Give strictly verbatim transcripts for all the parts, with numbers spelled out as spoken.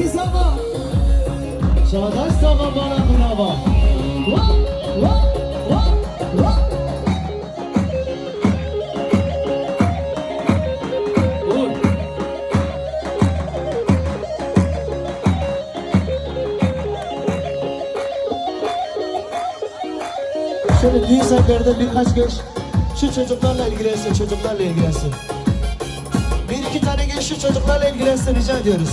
Sava. Çağdaş Sava bana brava. Wa, wa, wa, wa. Şöyle düğün saatlerinde birkaç genç şu çocuklarla ilgilensin, çocuklarla ilgilensin. Bir iki tane genç şu çocuklarla ilgilensin, rica ediyoruz.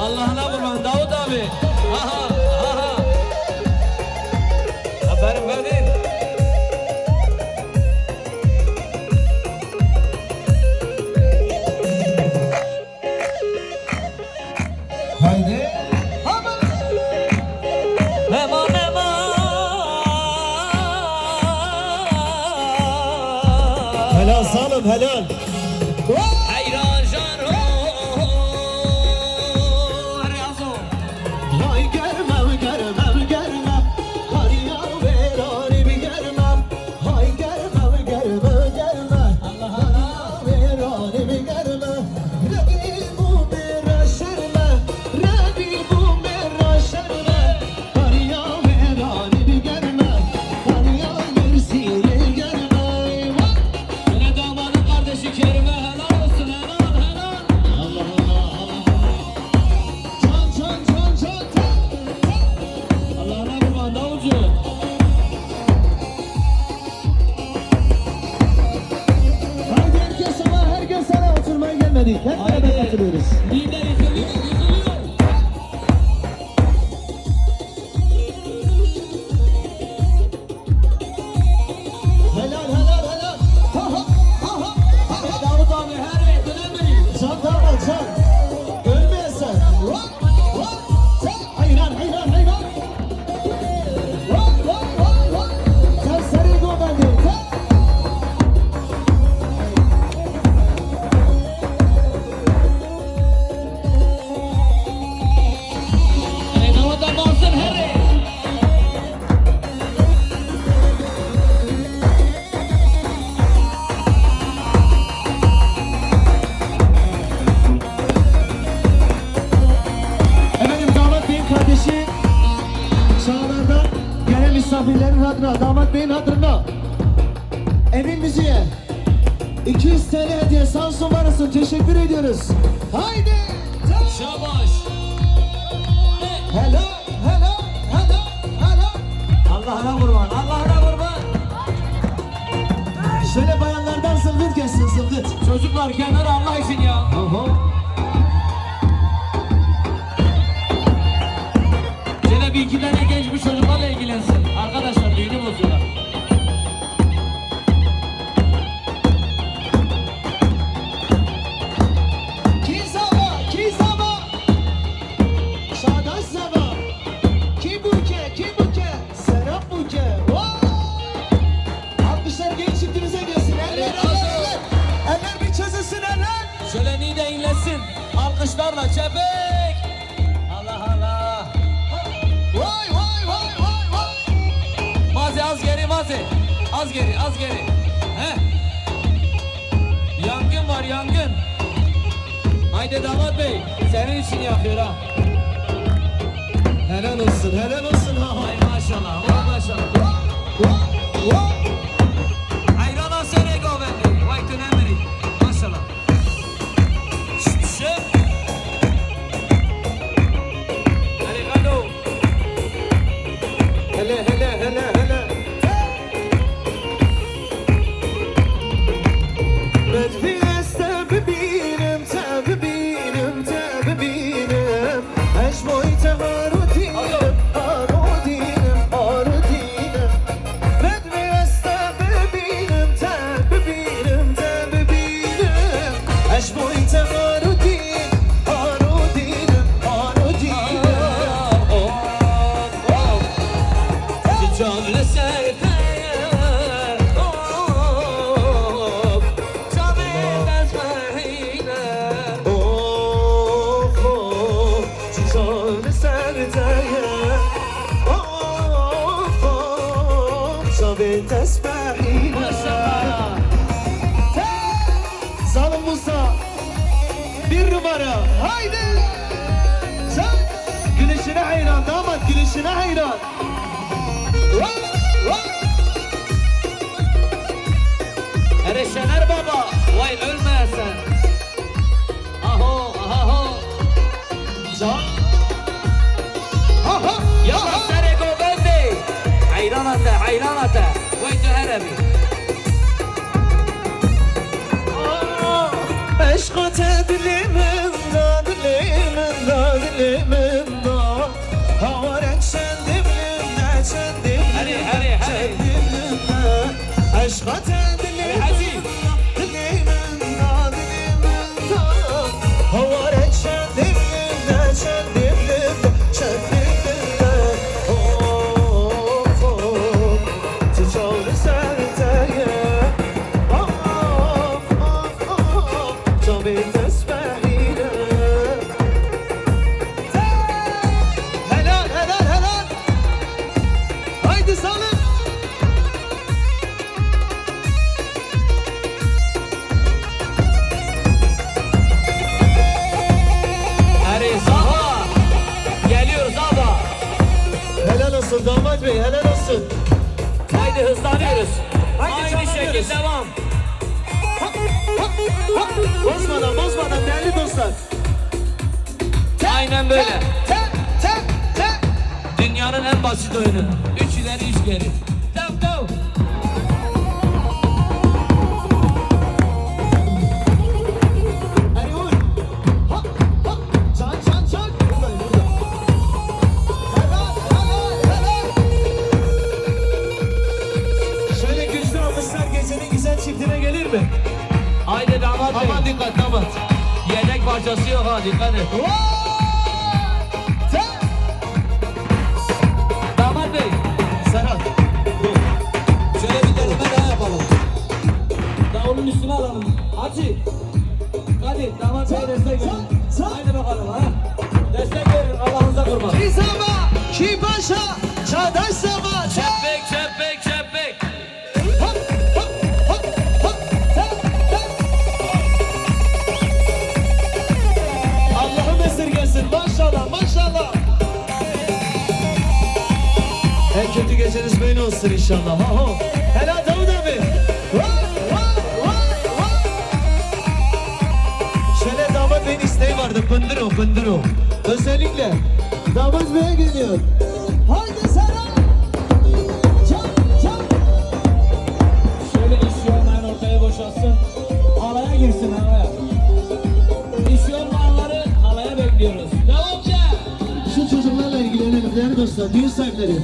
Allah'ına kurban Davut abi. Aha, aha. Aferin Kadir. Haydi. Ama. Mema, mema. Helal Salım, helal. Heyran jan ho. Hadi Azo. Hay germe, germe, germe. Hadi ya verani bir germe. Hay germe, germe, germe. Allah Allah. Verani bir germe. Rebî bû mêra şerme, rebî bû mêra şerme. Kariya mêranî bi germe, kariya Mêrsînê germe. Eyvah! Yine damadın kardeşi Kerime, helal olsun, helal, helal. Allah Allah, Allah Allah. Can, can, can, can, can. Allah'ına kurban, davulcu. Haydi herkes sana, herkes sana oturmaya gelmedik. Hep beraber katılıyoruz. Lider yıkılıyor, yıkılıyor. Helal, helal, helal. Ha, ha, ha, ha, ha, ha. Davut abi, her yerde ömür. Can, can, can. Ölmeyesen. Hop, hop, sen. Hayran, hayran, hayran. Vay, vay, vay, vay. Sen serê govendê, sen. Rênaweta Nasir herê. Efendim, damat beyin kardeşi Çağlar'dan gelen misafirlerin adına, damat beyin adına Emin Müziğe iki yüz T L hediye. Samsun Baras'ın teşekkür ediyoruz. Haydi! Şabaş! Helal, helal, helal, helal. Allah'ına kurban, Allah'ına kurban. Şöyle bayanlardan zılgıt gelsin, zılgıt. Çocuklar kenara Allah için ya. Aha. Şöyle bir iki tane genç bu çocuklarla ilgilensin. Arkadaşlar düğünü bozuyorlar. Kî zava, kî zava. Çağdaş zava. Kî bûke, kî bûke. Serap bûke. Vay! Alkışlar genç çiftimize gelsin. Eller, eller, eller. Eller bir çözülsün, eller. Şöyle nî de inlesin. Alkışlarla çepik. Allah Allah. Vay, vay, vay, vay, vay. Maze az geri, Maze. Az geri, az geri. He. Yangın var, yangın. Haydi damat bey, senin için yakıyor ha. Helal olsun, helal olsun ha. Vay maşallah, vay maşallah. Vay, vay, vay. Hayran Hasan Ego bende. Vay tünemri. Maşallah. Şşt, şşt. Hele, hele, hele, hele. Bedvî ez te bibînim, te bibînim, te bibînim. Ez boy te harutînim, harutînim, harutînim. Bedvî ez Haydi! Sen gülüşüne hayran damat, gülüşüne hayran. Vay, vay. Erê Şener Baba, vay ölme sen. Aho, aho. Can. Ha, ha, ya ha. Serê govendê. Heyrana te, heyrana te. Wey tu here bî. Eşqa te dilê min da, dilê min da, dilê min da. Haware çendê min de, çendê min de, Herê, herê, herê. Çendê min de. Eşqa te dilê Herê, Hecî. Min da, dilê min da, dilê min da. Haware çendê min de, çendê min de, çendê min de. Oh, oh, oh. Tu çaw li ser te ye. Oh, oh, oh. Çavê tesbehî ne. Helal, helal, helal. Haydi salın. Erê Zaha. Geliyoruz Zaha. Helal olsun damat bey, helal olsun. Haydi hızlanıyoruz. Haydi Aynı canlanıyoruz. Şekil devam. Bozmadan, bozmadan değerli dostlar. Aynen böyle. Te, te, te. Dünyanın en basit oyunu. Üç ileri, üç geri. Tav, tav. Hadi vur. Hop, hop. Çak, çak, çak. Buradayım, burada. Helal, helal, helal. Şöyle güçlü alkışlar gecenin güzel çiftine gelir mi? Haydi damat bey. Aman dikkat damat. Yedek parçası yok ha, dikkat et. Vay! Sen Damat bey. Serhat. Şöyle bir deneme daha yapalım. Davulun üstüne alalım. Hadi. Hadi damat bey destek verin. Haydi bakalım ha. Destek verin, Allah'ınıza kurban. Kizama, Kipaşa, Çağdaş Zaman. Çepek, çepek, çepek. Hop, hop, hop, hop, hop, hop. Allah'ım esirgesin. Maşallah, maşallah. En kötü geceniz böyle olsun inşallah. Ha, ho. Helal Davut abi. Vay, vay, vay, vay. Şöyle damat beyin isteği vardı. Pındırı, pındırı. Özellikle. Damat beye geliyor. Haydi Serhat. Çal, çal. Şöyle işi olmayan ortaya boşalsın. Halaya girsin, halaya. İşi olmayanları halaya bekliyoruz. Devam ki. Şu çocuklarla ilgilenelim değerli dostlar, düğün sahipleri.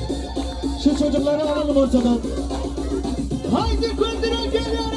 Şu çocukları alalım ortadan. Haydi Kundura geliyor.